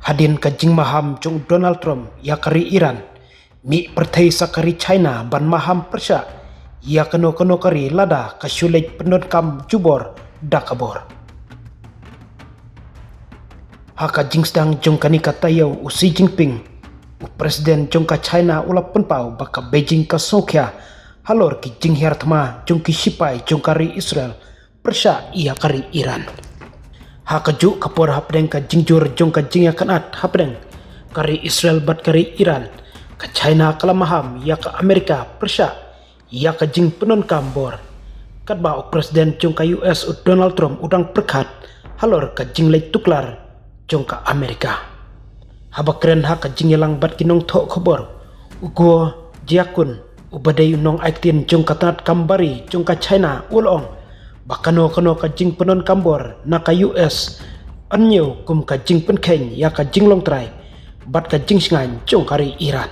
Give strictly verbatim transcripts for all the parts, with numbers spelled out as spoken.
Hadien ka jingmaham jong u Donald Trump ïa ka ri Iran, mih pyrthei sa ka ri China ban maham pyrshah ïa kano kano ka ri lada ka shu leit pyndonkam jubor da ka bor. Ha ka jingsdang jong kane ka taïew, u Xi Jinping, u president jong ka China, u la pynpaw ba ka Beijing ka sngewkhia halor ki jinghiar thma jong ki sipai jong ka ri Israel pyrshah ïa ka ri Iran. Ha kajuh ka por, hapdeng ka jingjur jong ka jingïakynad hapdeng ka ri Israel bad ka ri Iran, ka China ka la maham ïa ka Amerika pyrshah ïa ka jingpyndonkam bor, katba u president jong ka U S, u Donald Trump, u dang pyrkhat halor ka jingleit tuklar jong ka Amerika. Haba kren ha ka jingïalang bad ki nongthoh khubor, u Guo Jiakun, uba dei u nongai ktien jong ka tnat kam bari jong ka China, u la ong ba kano kano ka jingpyndonkam bor na ka U S yn ñiew kum ka jingpynkheiñ ïa ka jinglong trai bad ka jingshngaiñ jong ka ri Iran.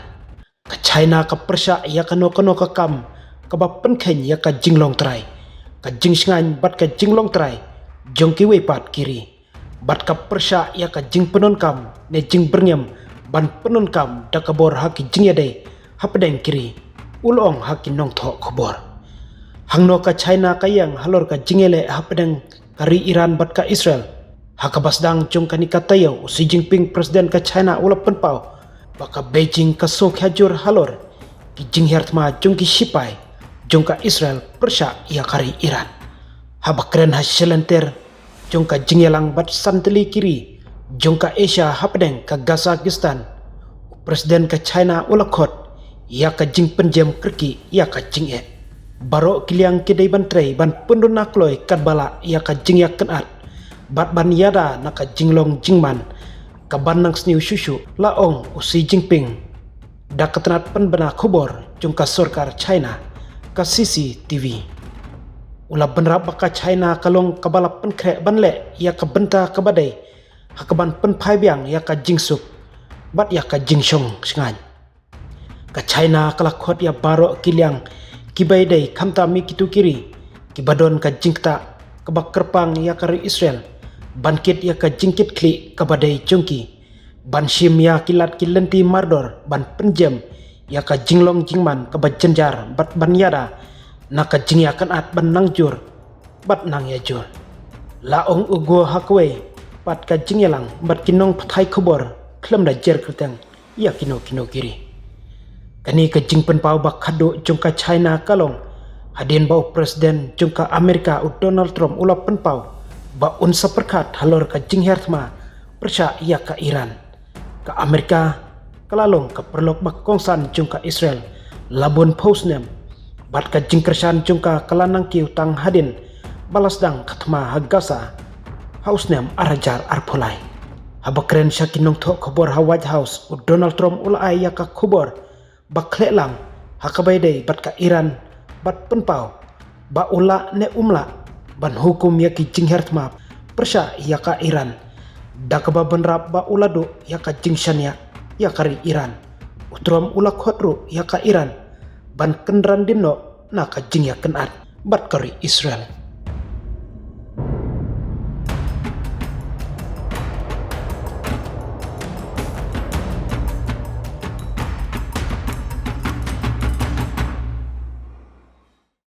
Ka China ka pyrshah ïa kano kano ka kam kaba pynkheiñ ïa ka jinglong trai, ka jingshngaiñ bad ka jinglong trai jong kiwei pat ki ri, bad ka pyrshah ïa ka jingpyndonkam ne jingbyrngem ban pyndonkam da ka bor ha ki jingïadei hapdeng ki ri, u la ong ha ki nongthoh khubor. Hangno ka China ka ïeng halor ka jingïaleh hapdeng ka ri Iran bad ka Israel? Ha kaba sdang jong kane ka taïew, u Xi Jinping, president ka China, u la pynpaw ba ka Beijing ka sngewkhia jur halor ki jinghiar thma jong ki sipai jong ka Israel pyrshah ïa ka ri Iran. Haba kren ha shalynter jong ka jingïalang bad san tylli ki ri jong ka Asia hapdeng ka Kazakhstan, u president ka China u la khot ïa ka jingpynjem kyrkieh ïa ka jingeh. Baroh ki liang ki dei ban trei ban pynduna kloi katba lah ïa ka jingïakynad bad ban ïada na ka jinglong jingman kaban nang sniew shuh shuh, la ong u Xi Jinping da ka tnat pynbna khubor jong ka sorkar China, ka C C T V. U la bynrap ba ka China ka long kaba la pynkhreh ban leh ïa ka bynta kaba dei ha kaban pynphai biang ïa ka jingsuk bad ïa ka jingshong shngaiñ. Ka China ka la khot ïa baroh ki liang kiba ïadei, khamtam ïa kito ki ri kiba don ka jingktah kaba kyrpang ïa ka ri Israel, ban kit ïa ka jingkitkhlieh kaba dei jong ki, ban shim ïa ki lad ki lynti mardor ban pynjem ïa ka jinglong jingman kaba jynjar bad ban ïada na ka jingïakynad ban nang jur bad nang ïa jur, la ong u Guo ha kawei pat ka jingïalang bad ki nongpathai khubor khlem da jer kyrteng ïa kino kino ki ri. Kane ka jingpynpaw ba khadduh jong ka China ka long hadien ba u president jong ka Amerika, u Donald Trump, u la pynpaw ba un sa pyrkhat halor ka jinghiar thma pyrshah ïa ka Iran. Ka Amerika ka la long ka paralok ba kongsan jong ka Israel la bun phew snem, bad ka jingkyrshan jong ka ka la nang kiew tang hadien ba la sdang ka thma ha Gaza ha u snem ar hajar arphew lai. Haba kren sha ki nongthoh khubor ha White House, u Donald Trump u la ai ïa ka khubor ba khleh lang ha kaba ïadei bad ka Iran, bad pynpaw ba u lah ne um lah ban hukum ïa ki jinghiar thma pyrshah ïa ka Iran, da kaba bynrap ba u la duh ïa ka jingshaniah ïa ka ri Iran. U Trump u la khot ruh ïa ka Iran ban kynran dien noh na ka jingïakynad bad ka ri Israel.